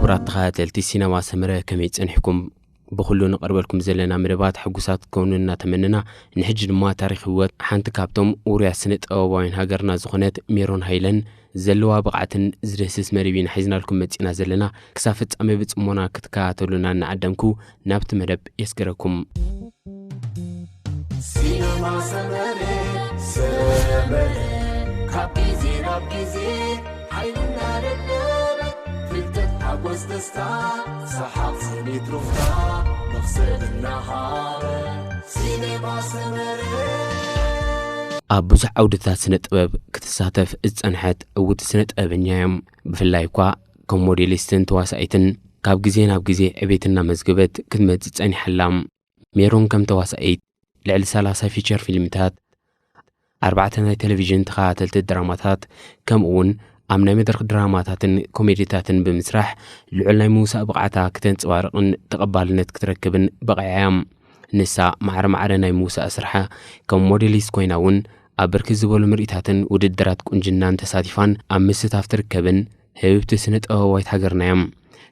ክቡራት ተኸታተልቲ ሲነማ ሰመረ፣ ከመይ ጸኒሕኩም? ብኹሉ ንቐርበልኩም ዘለና መደባት ሕጉሳት ክትኮኑ እናተመነና፣ ንሕጂ ድማ ታሪኽ ህይወት ሓንቲ ካብቶም ውሩያት ስነ ጥበባውያን ሃገርና ዝኾነት ሜሮን ሃይለን ዘለዋ ብቕዓትን ዝድህስስ መደብ ኢና ሒዝናልኩም መጺና ዘለና። ክሳብ ፍጻሜ ብጽሞና ክትከታተሉና እናዓደምኩ ናብቲ መደብ የስገረኩም። ሲነማ ሰመረ፣ ሰመረ፣ ካብ ግዜ ናብ ግዜ ሓይልና ደደበ፣ ፍልጠት ሓጎስ ደስታ፣ ሰሓቕ ስኒት ሩፍታ፣ መኽሰብ እናሃበ፣ ሲነማ ሰመረ። ኣብ ብዙሕ ዓውድታት ስነ ጥበብ ክትሳተፍ ዝጸንሐት ዕውቲ ስነ ጥበበኛ እያ። ብፍላይ እኳ ከም ሞዴሊስትን ተዋሳኢትን ካብ ግዜ ናብ ግዜ ዕቤት እናመዝገበት ክትመጽእ ጸኒሓ ኣላ። ሜሮን ከም ተዋሳኢት ልዕሊ ሰላሳ ፊቸር ፊልምታት፣ ኣርባዕተ ናይ ቴሌቪዥን ተኸታተልቲ ድራማታት፣ ከምኡ እውን ኣብ ናይ መድረኽ ድራማታትን ኮሜዲታትን ብምስራሕ ልዑል ናይ ምውሳእ ብቕዓታ ክተንጸባርቕን ተቐባልነት ክትረክብን በቒዓ እያ። ንሳ ማዕረ ማዕረ ናይ ምውሳእ ስርሓ ከም ሞዴሊስት ኮይና እውን ኣብ ብርክት ዝበሉ ምርኢታትን ውድድራት ቁንጅናን ተሳቲፋን ኣብ ምስታፍ ትርከብን ህብብቲ ስነ ጥበባዊት ሃገርና እያ።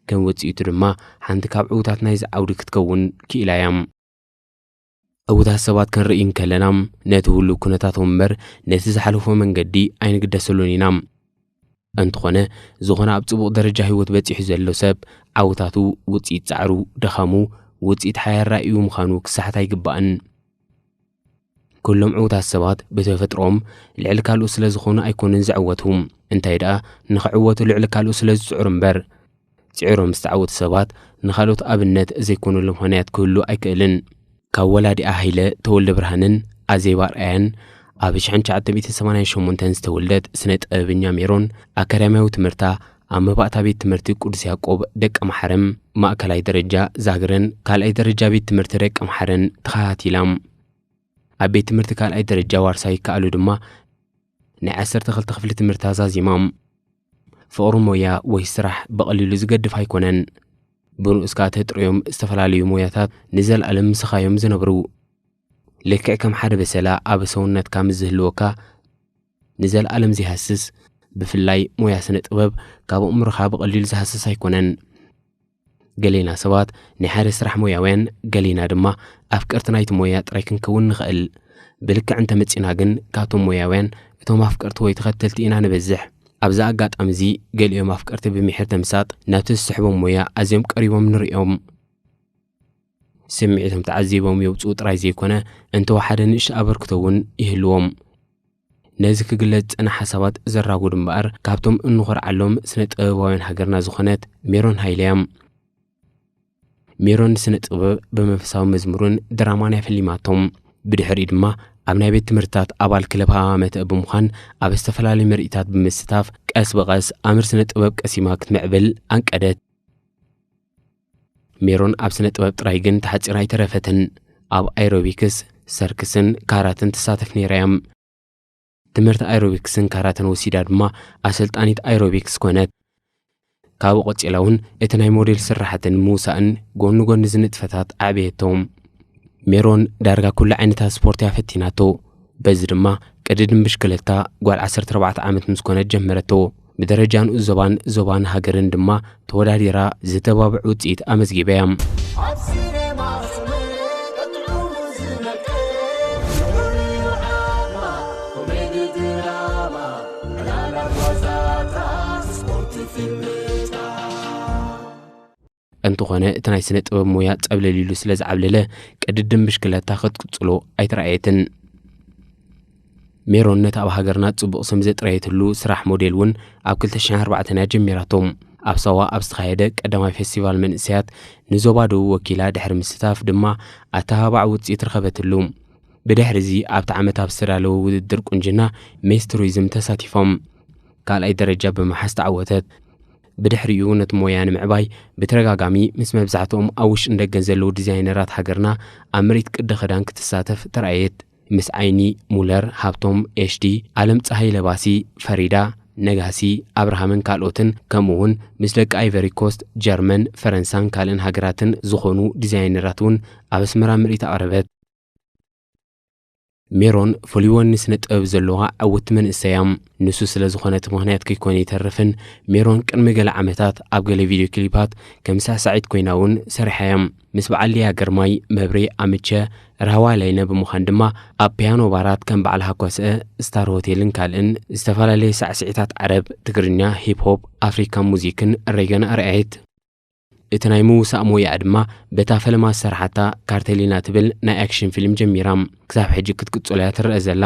ከም ውጽኢቱ ድማ ሓንቲ ካብ ዕዉታት ናይዚ ዓውዲ ክትከውን ክኢላ እያ። ዕዉታት ሰባት ክንርኢ እንከለና፣ ነቲ ህሉው ኩነታቶም እምበር ነቲ ዝሓለፎ መንገዲ ኣይንግደሰሉን ኢና። እንተኾነ፣ ዝኾነ ኣብ ጽቡቕ ደረጃ ህይወት በጺሑ ዘሎ ሰብ፣ ዓወታቱ ውጽኢት ጻዕሩ፣ ድኻሙ ውጽኢት ሓያል ራእዩ ምዃኑ ክሰሓት ኣይግባእን። ኩሎም ዕዉታት ሰባት ብተፈጥሮኦም ልዕሊ ካልኡ ስለ ዝኾኑ ኣይኮኑን ዝዕወቱ። እንታይ ደኣ፣ ንኽዕወቱ ልዕሊ ካልኡ ስለ ዝጽዕሩ እምበር። ጽዒሮም ዝተዓወቱ ሰባት ንኻልኦት ኣብነት ዘይኮኑሉ ምኽንያት ክህሉ ኣይክእልን። ካብ ወላዲኣ ሃይለ ተወልደ ብርሃንን ኣዜብ ኣርኣያን ኣብ ሽሕን ትሽዓተ ሚእትን ሰማንያን ሸሞንተን ዝተወልደት ስነ ጥበበኛ ሜሮን፣ ኣካዳሚያዊ ትምህርታ ኣብ መባእታ ቤት ትምህርቲ ቅዱስ ያዕቆብ ደቀ ማሕረም ማእከላይ ደረጃ ዛግረን ካልኣይ ደረጃ ቤት ትምህርቲ ደቀ ማሕረን ተኸታቲላ። ኣብ ቤት ትምህርቲ ካልኣይ ደረጃ ዋርሳይ ይከኣሉ ድማ ናይ ዓሰርተ ክልተ ክፍሊ ትምህርታ ዛዚማ። ፍቕሪ ሞያ ወይ ስራሕ ብቐሊሉ ዝገድፍ ኣይኮነን። ብንኡስካ ተጥርዮም ዝተፈላለዩ ሞያታት ንዘለኣለም ምሳኻ እዮም ዝነብሩ። ልክዕ ከም ሓደ በሰላ ኣብ ሰውነትካ ምስ ዝህልወካ ንዘለኣለም ዘይሃስስ፣ ብፍላይ ሞያ ስነ ጥበብ ካብ ኣእምሮኻ ብቐሊሉ ዝሃስስ ኣይኮነን። ገሌና ሰባት ናይ ሓደ ስራሕ ሞያውያን፣ ገሌና ድማ ኣፍቀርቲ ናይቲ ሞያ ጥራይ ክንከውን ንኽእል። ብልክዕ እንተመጺና ግን፣ ካብቶም ሞያውያን እቶም ኣፍቀርቲ ወይ ተኸተልቲ ኢና ንበዝሕ። ኣብዚ ኣጋጣሚ እዚ፣ ገሊኦም ኣፍቀርቲ ብምሒር ተምሳጥ ናብቲ ዝስሕቦም ሞያ ኣዝዮም ቀሪቦም ንርእዮም። ስምዒቶም ተዓዚቦም የውጽኡ ጥራይ ዘይኮነ፣ እንተወሓደ ንእሽቶ ኣበርክቶ እውን ይህልዎም። ነዚ ክግለጽ ዝጸንሐ ሓሳባት ዘራጉድ እምበኣር፣ ካብቶም እንኾርዓሎም ስነ ጥበባውያን ሃገርና ዝኾነት ሜሮን ሃይለ እያ። ሜሮን ንስነ ጥበብ ብመንፈሳዊ መዝሙርን ድራማን እያ ፈሊማቶም። ብድሕሪኡ ድማ ኣብ ናይ ቤት ትምህርትታት ኣባል ክለብ ሃማመተ ብምዃን ኣብ ዝተፈላለዩ ምርኢታት ብምስታፍ ቀስ ብቐስ ኣምር ስነ ጥበብ ቀሲማ ክትምዕብል ኣንቀደት። ሜሮን ኣብ ስነ ጥበብ ጥራይ ግን ተሓጺራ ኣይተረፈትን። ኣብ ኣይሮቢክስ፣ ሰርክስን ካራትን ትሳተፍ ነይራ እያ። ትምህርቲ ኣይሮቢክስን ካራተን ወሲዳ ድማ ኣሰልጣኒት ኣይሮቢክስ ኮነት። ካብኡ ቀጺላ እውን እቲ ናይ ሞዴል ስራሓትን ምውሳእን ጎኒ ጎኒ ዝንጥፈታት ኣዕበየቶ። ሜሮን ዳርጋ ኩሉ ዓይነታት ስፖርት እያ ፈቲናቶ። በዚ ድማ ቅድድም ብሽክለታ ጓል ዓሰርተ ኣርባዕተ ዓመት ምስ ኮነት ጀመረቶ። ብደረጃ ንኡስ ዞባን ዞባን ሃገርን ድማ ተወዳዲራ ዝተባብዕ ውጽኢት ኣመዝጊባ እያ። ኣብ ሲኔማ ጥዑም ዝመቀ፣ ፍቕሪ ዓማ፣ ኮሜዲ ድራማ፣ ዕላላት ዋዛታት፣ ስፖርት ፊልምታት። እንተኾነ፣ እቲ ናይ ስነ ጥበብ ሞያ ጸብለል ኢሉ ስለ ዝዓብለለ፣ ቅድድም ብሽክለታ ክትቅጽሎ ኣይተራእየትን። ሜሮን ነቲ ኣብ ሃገርና ጽቡቕ ስም ዘጥረየትሉ ስራሕ ሞዴል እውን ኣብ ክልተ ሽሕን ኣርባዕተን እያ ጀሚራቶ። ኣብ ሳዋ ኣብ ዝተኻየደ ቀዳማይ ፌስቲቫል መንእሰያት ንዞባ ደቡብ ወኪላ ድሕሪ ምስታፍ ድማ ኣተባባዒ ውጽኢት ረኸበትሉ። ብድሕሪ እዚ ኣብቲ ዓመት ኣብ ዝተዳለወ ውድድር ቁንጅና ሜስ ቱሪዝም ተሳቲፎም ካልኣይ ደረጃ ብምሓዝ ተዓወተት። ብድሕሪኡ ነቲ ሞያ ንምዕባይ ብተደጋጋሚ ምስ መብዛሕትኦም ኣብ ውሽጥን ደገን ዘለዉ ዲዛይነራት ሃገርና ኣብ ምርኢት ቅዲ ክዳን ክትሳተፍ ተራእየት። ምስ ዓይኒ ሙለር ሃብቶም ኤሽዲ፣ ኣለም ፀሃይ ለባሲ፣ ፈሪዳ ነጋሲ፣ ኣብርሃምን ካልኦትን፣ ከምኡ እውን ምስ ደቂ ኣይቨሪ ኮስት፣ ጀርመን፣ ፈረንሳን ካልእን ሃገራትን ዝኾኑ ዲዛይነራት እውን ኣብ ኣስመራ ምርኢት ኣቕረበት። ሜሮን ፍሉይ ወኒ ስነ ጥበብ ዘለዋ ዕውቲ መንእሰይ እያ። ንሱ ስለ ዝኾነ እቲ ምኽንያት ከይኮነ ይተርፍን፣ ሜሮን ቅድሚ ገለ ዓመታት ኣብ ገለ ቪድዮ ክሊፓት ከም ሳዕሳዒት ኮይና እውን ሰሪሓ እያ። ምስ በዓል ሊያ ግርማይ፣ መብሬ፣ ኣምቸ፣ ራህዋ ላይነ ብምዃን ድማ ኣብ ፒያኖ ባራት ከም በዓል ሃኳስአ፣ ስታር ሆቴልን ካልእን ዝተፈላለየ ሳዕስዒታት ዓረብ፣ ትግርኛ፣ ሂፕ ሆፕ፣ ኣፍሪካን ሙዚክን ሬገን ኣርኣየት። እቲ ናይ ምውሳእ ሞያኣ ድማ በታ ፈለማ ዝሰርሓታ ካርቴሊና ትብል ናይ ኣክሽን ፊልም ጀሚራ፣ ክሳብ ሕጂ ክትቅጽሎ እያ ትረአ ዘላ።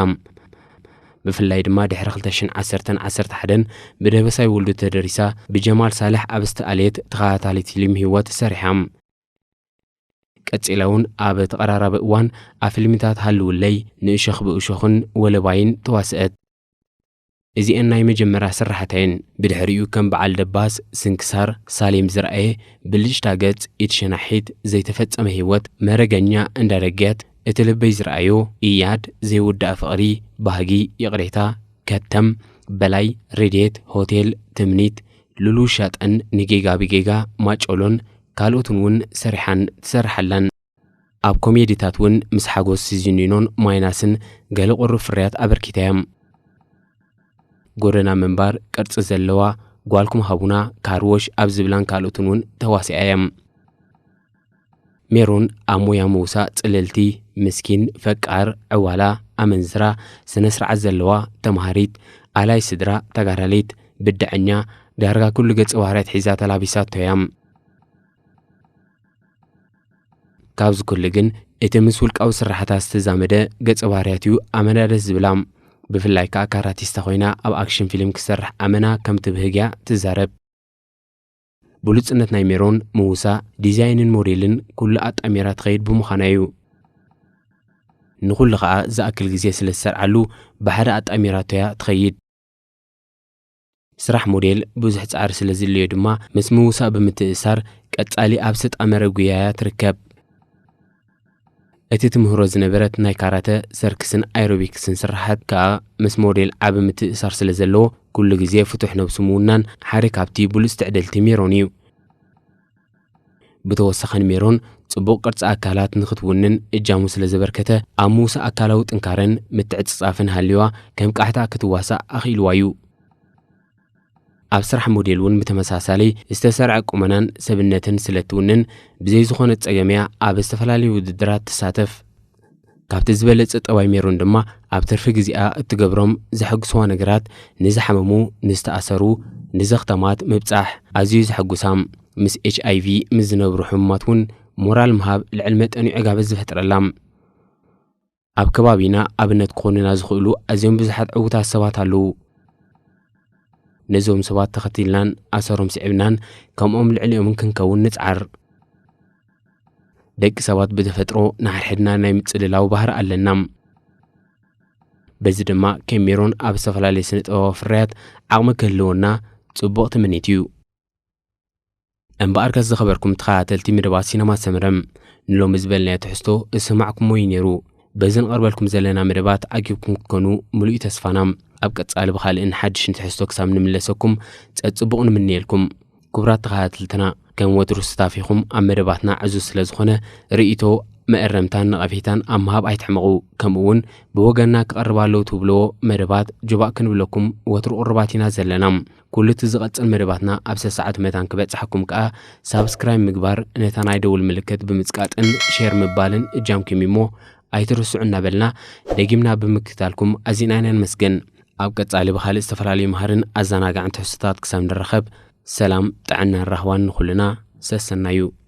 ብፍላይ ድማ ድሕሪ ክልተ ሽሕን ዓሰርተን ዓሰርተ ሓደን ብደበሳይ ወልዱ ተደሪሳ፣ ብጀማል ሳልሕ ኣብ ዝተኣልየት ተኸታታሊት ፊልም ህይወት ሰሪሓ። ቀጺላ እውን ኣብ ተቐራራቢ እዋን ኣብ ፊልምታት ሃልውለይ፣ ንእሾኽ ብእሾኽን ወለባይን ተዋስአት። እዚኤን ናይ መጀመርያ ስራሕተይን። ብድሕሪኡ ከም በዓል ደባስ፣ ስንክሳር፣ ሳሌም ዝረኣየ፣ ብልጭታ ገጽ፣ ኢድ ሸናሒት፣ ዘይተፈጸመ ህይወት፣ መረገኛ እንዳደገት፣ እቲ ልበይ ዝረኣዮ፣ ኢያድ፣ ዘይውዳእ ፍቕሪ፣ ባህጊ፣ ይቕሬታ፣ ከተም፣ በላይ፣ ረድኤት፣ ሆቴል፣ ትምኒት፣ ሉሉ ሻጠን፣ ንጌጋ ብጌጋ፣ ማጮሎን ካልኦትን እውን ሰሪሓን ትሰርሓላን። ኣብ ኮሜዲታት እውን ምስ ሓጎስ ሲዚኒኖን ማይናስን ገለ ቁሩብ ፍርያት ኣበርኪታ እያ። ጎደና ምንባር፣ ቅርጺ ዘለዋ፣ ጓልኩም ሃቡና፣ ካርዎሽ ኣብ ዝብላን ካልኦትን እውን ተዋሲኣ እያ። ሜሮን ኣብ ሞያ ምውሳእ ጽልልቲ፣ ምስኪን፣ ፈቃር፣ ዕዋላ፣ ኣመንዝራ፣ ስነ ስርዓት ዘለዋ፣ ተምሃሪት፣ ኣላይ ስድራ፣ ተጋዳሊት፣ ብድዐኛ፣ ዳርጋ ኩሉ ገጸ ባህርያት ሒዛ ተላቢሳቶ እያ። ካብዚ ኩሉ ግን እቲ ምስ ውልቃዊ ስራሕታ ዝተዛመደ ገጸ ባህርያት እዩ ኣመና ደስ ዝብላ። ብፍላይ ከኣ ካራቲስታ ኮይና ኣብ ኣክሽን ፊልም ክትሰርሕ ኣመና ከም ትብህግ እያ ትዛረብ። ብሉጽነት ናይ ሜሮን ምውሳእ፣ ዲዛይንን ሞዴልን ኩሉ ኣጣሚራ ትኸይድ ብምዃና እዩ። ንኹሉ ከኣ ዝኣክል ግዜ ስለ ዝሰርዓሉ ብሓደ ኣጣሚራቶ እያ ትኸይድ። ስራሕ ሞዴል ብዙሕ ጻዕሪ ስለ ዝድልዮ ድማ ምስ ምውሳእ ብምትእስሳር ቀጻሊ ኣብ ዝተጣመረ ጉያ እያ ትርከብ። እቲ ትምህሮ ዝነበረት ናይ ካራተ፣ ሰርክስን ኣየሮቢክስን ስርሓት ከኣ ምስ ሞዴል ዓቢ ምትእስሳር ስለ ዘለዎ ኩሉ ግዜ ፍቱሕ ነብሱ ምውናን ሓደ ካብቲ ብሉጽ ትዕድልቲ ሜሮን እዩ። ብተወሳኺ ንሜሮን ጽቡቕ ቅርጺ ኣካላት ንኽትውንን እጃሙ ስለ ዘበርከተ፣ ኣብ ምውሳእ ኣካላዊ ጥንካረን ምትዕጽጻፍን ሃልዩዋ ከም ቃሕታ ክትዋሳእ ኣኽኢልዋ እዩ። ኣብ ስራሕ ሞዴል እውን ብተመሳሳሊ ዝተሰርዐ ቁመናን ሰብነትን ስለ እትውንን፣ ብዘይ ዝኾነ ጸገም እያ ኣብ ዝተፈላለዩ ውድድራት ትሳተፍ። ካብቲ ዝበለጸ ጠባይ ሜሮን ድማ ኣብ ትርፊ ግዜኣ እትገብሮም ዘሐጉስዋ ነገራት፣ ንዝሓመሙ፣ ንዝተኣሰሩ፣ ንዘኽተማት ምብጻሕ ኣዝዩ ዘሐጉሳ። ምስ ኤች ኣይ ቪ ምስ ዝነብሩ ሕሙማት እውን ሞራል ምሃብ ልዕል መጠን እዩ ዕጋበት ዝፈጥረላ። ኣብ ከባቢና ኣብነት ክኾኑና ዝኽእሉ ኣዝዮም ብዙሓት ዕዉታት ሰባት ኣለዉ። ነዞም ሰባት ተኸቲልናን ኣሰሮም ስዒብናን ከምኦም ልዕሊኦምን ክንከውን ንጽዓር። ደቂ ሰባት ብተፈጥሮ ንሓድሕድና ናይ ምጽልላው ባህሪ ኣለና። በዚ ድማ ከም ሜሮን ኣብ ዝተፈላለየ ስነ ጥበባዊ ፍርያት ዓቕሚ ክህልወና ጽቡቕ ትምኒት እዩ። እምበኣርከስ ዝኸበርኩም ተኸታተልቲ መደባት ሲነማ ሰመረ፣ ንሎሚ ዝበልናዮ ትሕዝቶ ዝሰማዕኩሞ እዩ ነይሩ። በዚ ንቐርበልኩም ዘለና መደባት ዓጊብኩም ክትኮኑ ምሉእ ተስፋና። ኣብ ቀጻሊ ብኻልእን ሓድሽን ትሕዝቶ ክሳብ ንምለሰኩም ጸጽቡቕ ንምነየልኩም። ክቡራት ተኸታተልትና፣ ከም ወትሩ ስታፊኹም ኣብ መደባትና ዕዙዝ ስለ ዝኾነ፣ ርእይቶ፣ መእረምታን ነቐፌታን ኣብ ምሃብ ኣይትሕመቑ። ከምኡ እውን ብወገንና ክቐርብ ኣለዎ ትብልዎ መደባት ጁባእ ክንብለኩም ወትሩ ቁሩባት ኢና ዘለና። ኩሉ እቲ ዝቐጽል መደባትና ኣብ ሰሰዓቱ መታን ክበጽሓኩም ከኣ ሳብስክራይብ ምግባር፣ ነታ ናይ ደውል ምልክት ብምጽቃጥን ሼር ምባልን እጃምኩም እሞ ኣይትርስዑ እናበልና፣ ደጊምና ብምክትታልኩም ኣዚና ኢና ንመስገን። ኣብ ቀጻሊ ብኻልእ ዝተፈላለዩ መሃርን ኣዘናጋዕን ትሕዝቶታት ክሳብ ንራኸብ፣ ሰላም፣ ጥዕናን ራህዋን ንኹልና ሰሰናዩ።